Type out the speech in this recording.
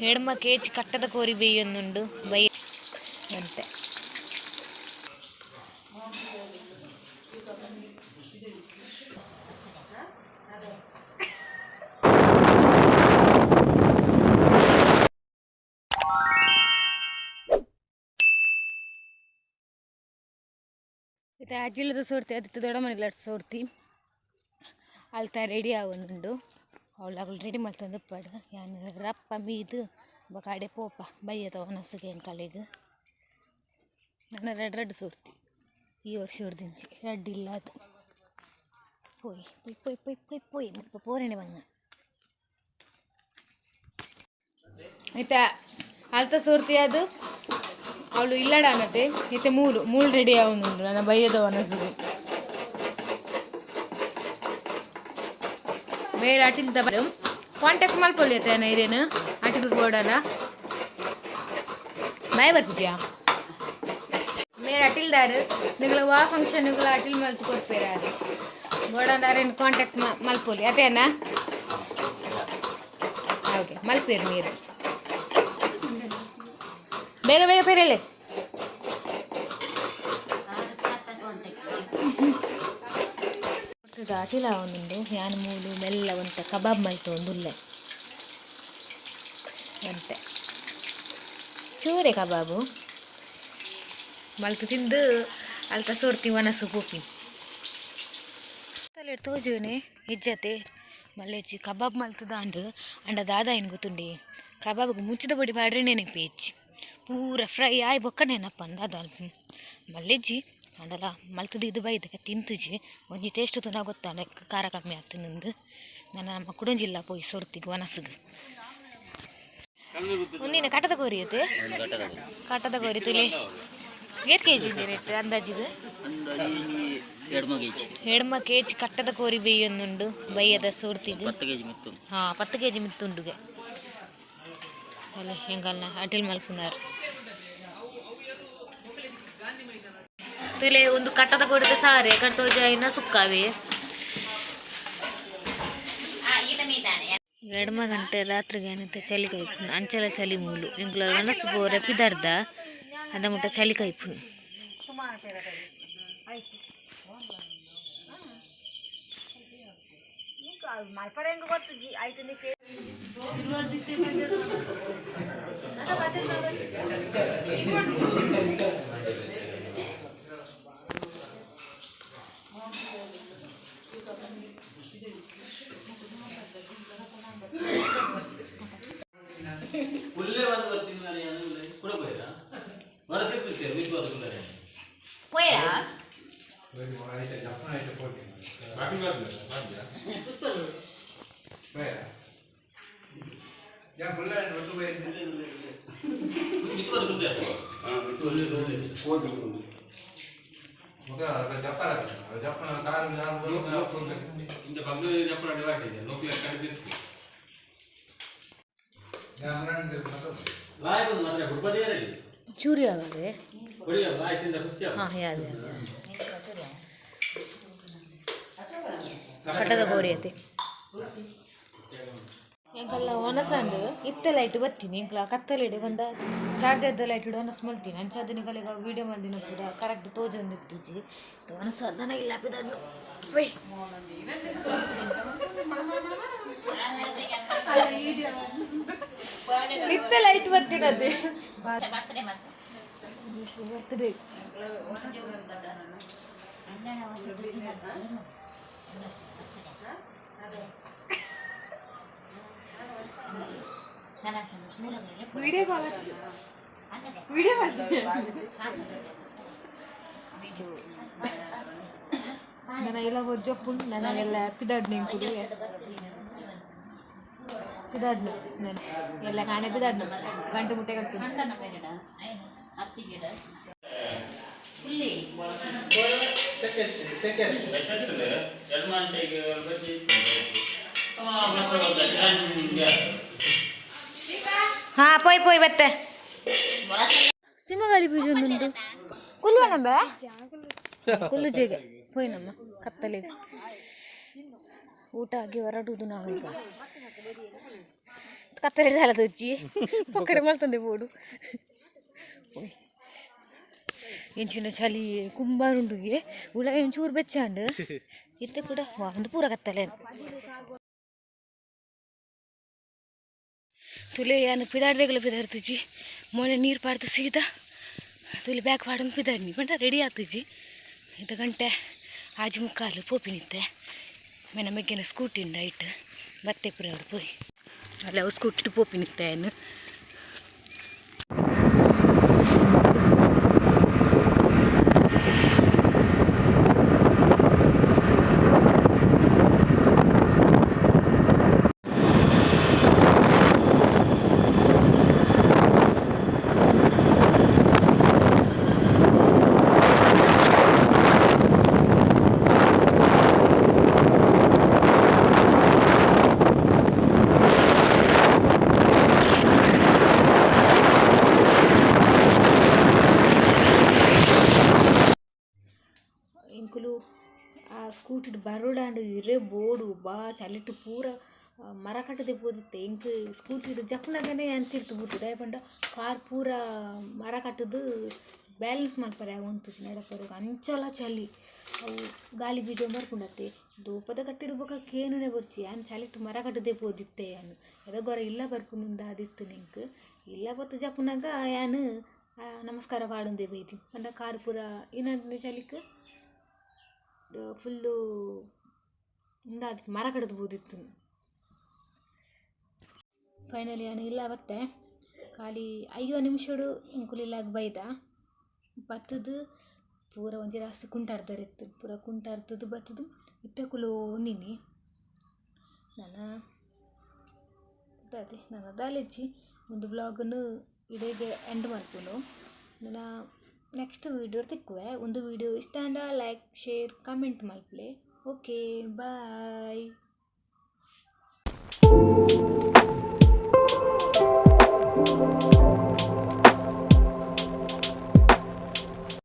ಎಡ್ಮ ಕೇಜ್ ಕಟ್ಟದ ಕೋರಿ ಬೇಯೊಂದುಂಡು ಬೈ ಅಂತೆ. ಇತ್ತೆ ಅಜಿಲದ ಸೋರ್ತಿ ಅದಿತ್ತು ದೊಡ್ಡ ಮನೆಗಳ ಸೋರ್ತಿ ಅಲ್ತ ರೆಡಿ ಆವೊಂದುಂಡು. ಅವಳು ಅಗಲು ರೆಡಿ ಮಲ್ತೊಂದು ಉಪ್ಪಡ್. ಯಾನ್ ರಪ್ಪ ಮೀದು ಬೊಕ ಅಡೆ ಪೋಪ ಬಯ್ಯದ ವನಸ್‌ಗೆ ಎಂಕಲೆಗ್. ನನ ರಡ್ಡ್ ರಡ್ಡ್ ಸೋರ್ತಿ ಈ ವರ್ಷ ಹೊಡ್ದಿಂಚಿ ರಡ್ಡ್ ಇಲ್ಲಾದ ಪೋಯಿ ಪೋಯ್ ಪೋಯ್ ಪೋಯ್ ಪೋಯ್ ಪೋಯ್ ಮುಲ್ಪ ಪೋರೆನೆ ಬಂಗ. ಇತ್ತೆ ಅಲ್ತ ಸೋರ್ತಿ ಅದು ಅವಳು ಇಲ್ಲಡಾನತೆ. ಇತ್ತೆ ಮೂಲು ಮೂಲು ರೆಡಿ ಆವೊಂದುಂಡು ನನ್ನ ಬಯ್ಯದ ವನಸುಗು. ಬೇರೆ ಅಟಿಲ್ದ ಕಾಂಟ್ಯಾಕ್ಟ್ ಮಲ್ಪೊಲಿ ಅತ್ತೇನ ಇರೇನು ಅಟಿಲ್ ಬೋಡನ ಬಾಯ್ ಬರ್ತಿದ್ಯಾ ಮೇರೆ ಅಟಿಲ್ದಾರು. ನಿಗಳ ವಾ ಫಂಕ್ಷನ್ ಅಟಿಲ್ ಮಲ್ತು ಕೊರ್ಪೇರ ಅದು ಬೋಡಂದಾರೇನು ಕಾಂಟ್ಯಾಕ್ಟ್ ಮಲ್ಪೊಲಿ ಅತೇನ. ಓಕೆ, ಮಲ್ಪೇರು ನೀರು ಬೇಗ ಬೇಗ ಪೇರೇಲೆ. ಅಟಿಲ ಒಂದುಂಡು. ಯಾನ್ ಮೂಲು ಮೆಲ್ಲ ಒಂತೆ ಕಬಾಬ್ ಮಲ್ತೊಂದುಲ್ಲೆ ಒಂತೆ ಚೂರೆ ಕಬಾಬು ಮಲ್ತು ತಿಂದು ಅಲ್ತ ಸೋರ್ತಿ ವನಸು ಪೋಪಿ ತಲೆ ತೋಜುನೆ ಇಜ್ಜತೆ ಮಲ್ಲೆಜ್ಜಿ. ಕಬಾಬ್ ಮಲ್ತದಾಂಡ್ ಅಂಡ ದಾದ ಏನು ಗೊತ್ತುಂಡಿ, ಕಬಾಬ್ಗೆ ಮುಂಚಿದ ಬೊಡಿ ಪಾಡ್ರೆ ನೆನಪು ಹೆಚ್ಚಿ. ಪೂರ ಫ್ರೈ ಆಯ್ ಬೊಕ್ಕ ನೆನಪಂದ ದಾದ ಮಲ್ಲೆಜ್ಜಿ. ಅಂಡಲ ಮಲ್ತದು ಇದು ಬೈದ ತಿಂತುಜಿ. ಒಂಜಿ ಟೇಸ್ಟ್ ತೂನ ಗೊತ್ತಾಂಡ ಖಾರ ಕಮ್ಮಿ ಆಗ್ತದೆ. ನನ್ನ ನಮ್ಮ ಕುಡೊಂಜಿಲ್ಲ ಪೋಯಿ ಸೊರ್ತಿಗ್ ವನಸುಗು. ಒಂದಿನ ಕಟ್ಟದ ಕೋರಿ ಐತೆ, ಕಟ್ಟದ ಕೋರಿ ತುಲೆ. ಏತ್ ಕೆಜಿ ರೇಟ್ ಅಂದಾಜಿಗೆ? ಎಡ್ಮ ಕೆಜಿ ಕಟ್ಟದ ಕೋರಿ ಬೇಯೊಂದುಂಡು ಬಯ್ಯದ ಸೋರ್ತಿಗ್. ಹಾಂ, 10 ಕೆಜಿ ಮಿತ್ತುಂಡುಗೆ. ಅಲ್ಲ ಎಂಕಲ್ನ ಅಟಿಲ್ ಮಲ್ಪುನಾರ್ ತುಲೆ. ಒಂದು ಕಟ್ಟದ ಕೋರಿದ ಸಾರೆ ಕಟ್ಟೋಜಾಯಿನ ಸುಕ್ಕಾವೆ. ಎಡ್ಮ ಗಂಟೆ ರಾತ್ರಿಗೆ ಏನಂತೆ ಚಳಿ ಕೈಪುನು. ಅಂಚಲ ಚಳಿ ಮೂಲು. ಎಂಕ್ಲ ವನಸು ಪೋರೆ ಪಿದರ್ದ ಅದ ಮುಟ್ಟ ಚಳಿ ಕೈಪುನು. ಹುಲ್ಲೇ ಒಂದು ಬರ್ತೀನಿ ಕೂಡ ಹೋಯ್ರಾ ಹೊರ ತಿರ್ತಿರ್ತೇವೆ ಮಿಕ್ಕ ಕುಲ್ಲರೆ. ಪೋಯಾ. ಮಿಕ್ಕ ಕುಲ್ಲರೆ. ಇಂದ ಬಂದು ಜಪ್ಪನ ಲೋಕಲ್ ಕಡಿದಿತ್ತು. ಲಾಯ್ ಬಂದು ಮಾತ್ರ ಗುಡ್ಬದಿಯರಲ್ಲಿ. ಚೂರಿ ಆವಾಗೆ. ಹೊಡಿಯ ಲಾಯ್ ತಿಂದ ಖುಷಿ. ಹಾಂ, ಯಾವ್ದು ಕಟ್ಟದ ಕೋರಿ ಐತಿ. ಎಂಕಲ್ಲ ಒನಸಂಡು ಇತ್ತೆ ಲೈಟ್ ಬತ್ತೀನಿ. ಎಂಕ್ಲ ಕತ್ತಲೆಡೆ ಬಂದ ಚಾರ್ಜರ್ದ ಲೈಟ್ ಇಡು ಒನಸ್ ಮಲ್ತೀನಿ. ಅಂಚಾದ ನಿಕಲೆಗ ವೀಡಿಯೋ ಮಲ್ದಿನ ಪೂರ ಕರೆಕ್ಟ್ ತೋಜೊಂದು ಇತ್ತಿಜಿ. ಒನಸ ದನ ಇಲ್ಲ ಪಿದನ್ನು. ಇತ್ತೆ ಲೈಟ್ ಬತ್ತೀನಿ. ಬರ್ತ್ಡೇ. ವಿಡಿಯೋ ಕಾಲ್ ವಿಡಿಯೋ ಮಾಡ್ತೀನಿ. ನನ್ನ ಎಲ್ಲ ಜೊಪ್ಪು ನನಗೆಲ್ಲ ಪಿದಾಡ್ನಿ ಕುಡಿ ಪಿದಾಡ್ನು. ನಾನು ಎಲ್ಲ ಕಾಣೆ ಪಿದಾಡ್ನು ಗಂಟು ಮುಟ್ಟೆ ಕಟ್ಟು. ಹಾ, ಪೋಯ್ ಪೋಯ್ ಬತ್ತೆ. ಸಿಂಹಗಾಳಿ ಪೂಜೆ ಉಂಟು. ಕುಲ್ವ ನಂಬ ಕುಲ್ಲು ಜೇಗೆ ಪೋಯ್ ನಮ್ಮ ಕತ್ತಲಿಗೆ. ಊಟ ಆಗಿ ಹೊರಡುವುದು ನಾವೀಗ. ಕತ್ತಲೆ ದಾಲ ತೋಜಿ ಪೊಕ್ಕಡೆ ಮಲ್ತೊಂದೆ ಬೋಡು. ಎಂಚಿನ ಚಲಿ ಕುಂಬಾರುಂಡುಗೆ ಉಲ ಒಂಚೂರು ಬೆಚ್ಚಾಂಡ್ ಇತ್ತೆ ಕೂಡ ವಾ ಉಂದು ಪೂರ ಕತ್ತಲೆ. ತುಲೆ ಯಾನ್ ಪಿದಾಡ್ದೆಗಳ ಪಿದಾಡ್ತಿಜಿ, ಮೋನೆ ನೀರು ಪಾಡ್ದು ಸೀದಾ ತುಲೆ ಬ್ಯಾಗ್ ಪಾಡೊಂದು ಪಿದಾಡ್ನಿ ಪಂಡ ರೆಡಿ ಆತುಜಿ. ಇತ್ತ ಗಂಟೆ 6:45 ಪೋಪಿನಿತ್ತೆ. ಮೆನ ಮೆಗ್ಗೆನ ಸ್ಕೂಟಿ ಉಂಡು ಐಟ್ ಬತ್ತೆ ಪುರ ಪೋಯಿ ಅಲ್ಲ ಅವು ಸ್ಕೂಟಿಡ್ ಪೋಪಿನಿತ್ತೆ ಯಾನ್. ಎಂಕುಲು ಆ ಸ್ಕೂಟಿಡ್ ಬರೋಡಾಂಡ್ ಇರೆ ಬೋಡು ಬಾ ಚಲಿಟ್ ಪೂರ ಮರ ಕಟ್ಟದೆ ಪೋದಿತ್ತೆ. ಎಂಕ್ ಸ್ಕೂಟಿಡ್ ಜಪ್ಪುನಗನೇ ಯಾನ್ ತಿರ್ತ್ ಬೂರ್ದೆ. ದಾಯೆ ಪಂಡ ಕಾರ್ ಪೂರ ಮರ ಕಟ್ಟುದು ಬ್ಯಾಲೆನ್ಸ್ ಮಲ್ಪರೆ ಆವೊಂತುಜಿ ನಡಪರೆ, ಅಂಚಲ ಚಲಿ. ಅವು ಗಾಳಿ ಬೀಜೊಂದು ಬರ್ಪುಂಡತ್ತೆ ದೋಪದ ಕಟ್ಟಿಡ್ ಬೊಕ ಕೇನುನೆ ಬೊರ್ಚಿ. ಯಾನ್ ಚಲಿಟ್ ಮರ ಕಟ್ಟದೆ ಪೋದಿತ್ತೆ ಯಾನ್. ಏದಗೊರ ಇಲ್ಲ ಬರ್ಪುಂಡು ಆದಿತ್ತು ಎಂಕ್. ಇಲ್ಲ ಬೊತ್ತ ಜಪ್ಪುನಗ ಯಾನ್ ನಮಸ್ಕಾರ ಪಾಡೊಂದೆ ಬೈದಿ. ಪಂಡ ಕಾರ್ ಪೂರ ಇನಂದಿನ ಚಲಿಕ್ ಫುಲ್ಲು ಉಂದಾದಿತ್ತು, ಮರ ಕಡ್ದು ಪೋದಿತ್ತು. ಫೈನಲಿ ಯಾನ್ ಇಲ್ಲ ಬತ್ತೆ. ಖಾಲಿ 5 ನಿಮಿಷಡು ಎಂಕುಲು ಇಲ್ಲಾಗ್ ಬೈದ. ಬತ್ತುದು ಪೂರ ಒಂಜಿ ರಾಸಿ ಕುಂಟಾರ್ದರಿತ್ತು, ಪೂರ ಕುಂಟಾರ್ದದು ಬತ್ತುದು ಇತ್ತೆ ಕುಲೋಂದಿನಿ. ನನ ಅದೇ ನನ ದಾಲೆಜ್ಜಿ ಒಂದು ವ್ಲಾಗನ್ನು ಇಡೆಗೆ ಎಂಡ್ ಮಲ್ಪುನು. ನನ ನೆಕ್ಸ್ಟ್ ವೀಡಿಯೋ ತಿಕ್ಕುವೆ. ಒಂದು ವೀಡಿಯೋ ಇಷ್ಟ ಆಂಡ ಲೈಕ್ ಶೇರ್ ಕಮೆಂಟ್ ಮಲ್ಪಲೆ. Okay, bye.